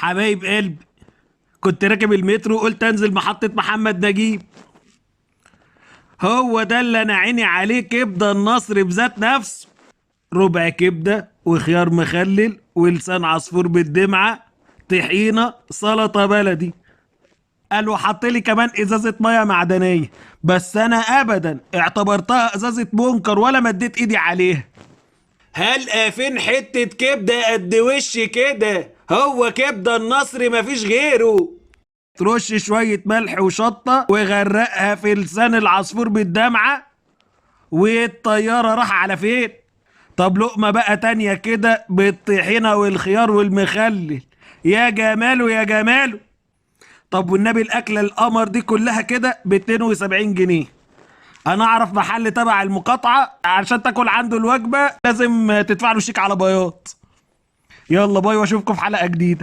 حبايب قلبي، كنت راكب المترو قلت انزل محطة محمد نجيب. هو ده اللي انا عيني عليه، كبدة النصر بذات نفسه. ربع كبدة وخيار مخلل ولسان عصفور بالدمعة، طحينة، سلطة بلدي. قال وحط لي كمان ازازة مية معدنية، بس انا ابدا اعتبرتها ازازة منكر ولا مديت ايدي عليها. هلقى فين حتة كبدة قد وش كده؟ هو كبدة النصر مفيش غيره. ترش شوية ملح وشطة وغرقها في لسان العصفور بالدمعة، والطيارة راح على فين؟ طب لقمة بقى تانية كده بالطحينة والخيار والمخلل، يا جماله يا جماله. طب والنبي الأكلة القمر دي كلها كده ب 72 جنيه. أنا أعرف محل تبع المقاطعة، عشان تاكل عنده الوجبة لازم تدفع له شيك على بياض. يلا باي واشوفكم في حلقة جديدة.